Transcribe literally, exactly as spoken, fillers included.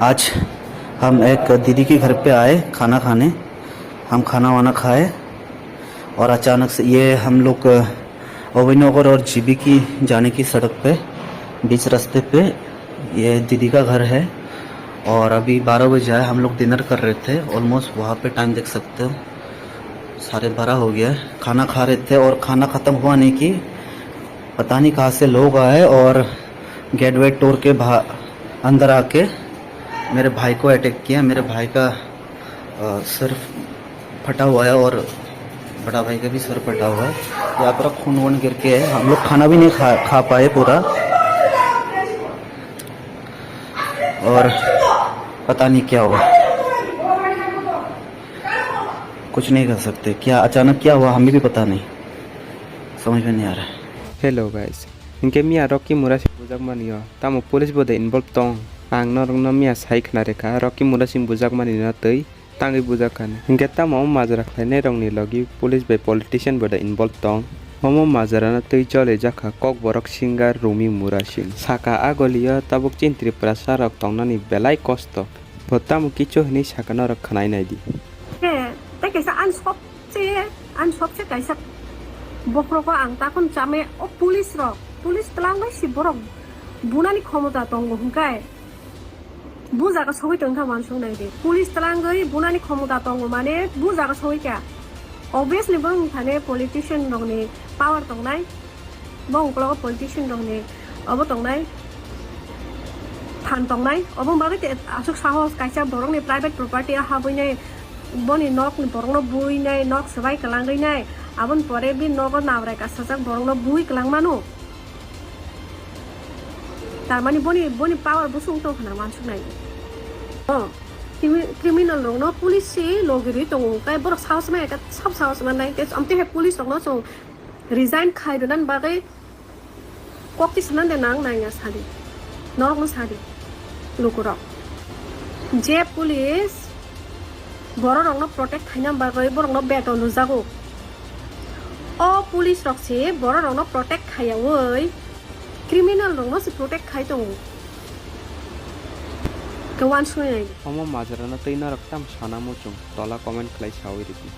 आज हम एक दीदी के घर पे आए खाना खाने। हम खाना वाना खाए और अचानक से ये हम लोग, अ, अभयनगर और जीबी की जाने की सड़क पे, बीच रास्ते पे ये दीदी का घर है। और अभी बारह बजे आए, हम लोग डिनर कर रहे थे। ऑलमोस्ट वहाँ पे टाइम देख सकते हो, साढ़े बारह हो गया है। खाना खा रहे थे और खाना ख़त्म हुआ नहीं कि पता नहीं कहाँ से लोग आए और गेट वेट तोड़ के बाहर, अंदर आके मेरे भाई को अटैक किया। मेरे भाई का, अ, सर फटा हुआ है और बड़ा भाई का भी सर फटा हुआ है। यहाँ पर खून वून गिर के है। हम लोग खाना भी नहीं खा, खा पाए पूरा। और पता नहीं क्या हुआ, कुछ नहीं कर सकते। क्या अचानक क्या हुआ, हमें भी पता नहीं, समझ में नहीं आ रहा है। Hello guys, hinkhe miya Rocky Murasing bujakmani o tamo police bo de involve tong? Ang norokno miya sai khna rikha, Rocky Murasing bujakmani no twi tangwi bujakkani. Hinkhe tamo o majra khlainai rokni logi police bai politician bo de involve tong? Omo majra no twi choli jakha Kokborok singer Romi Murasing. Saka agoli o tabuk chini Tripura sa rok tongnani belai kosto. Bo tamo kichu hinwi saka norok khwnai naidi. He, tei kaisa ani sobse, ani sobse kaisa bokhorogo ang takon chame o police rok, police twlang bai si borok bunani khomota tongo hwnkhe bu jaga sogwi tongkha uansuk naidi. Police twlangwi bunani khomota tongo mane bu jaga sogwi kha. Obviously bo wngkha ne politician rokni power tongnai. Bo ungkologo politician rokni obo tongnai, phan tongnai. Obo bagwi te aswk sahos kaisa borokni private property o habwinai, boni nokni borokno buinai, nok swbai kwlangwinai, aboni pore bini nogo nabrai kasajak borokno bui kwlangmano. Tarmani boni, boni power bwswk wng tongkha na uansuknai. Oh, crimi-, criminal rokno police se logirwi tongo, kai borok sahos maya khe sab sahos mannai, tei amtwi hai police rokno chwng resign khai rwnani bagwi kokti sanani de nang nangya sadi, norokno sadi, lukurok. Je police bororokno protect khaina bagwi borokno beton rwjago. O police rok se bororokno protect khaiyaui criminal rokno se protect khai tongo. Khe uansuknai. Omo majra no twi norok tam sana muchung tola comment khlai saui ridi.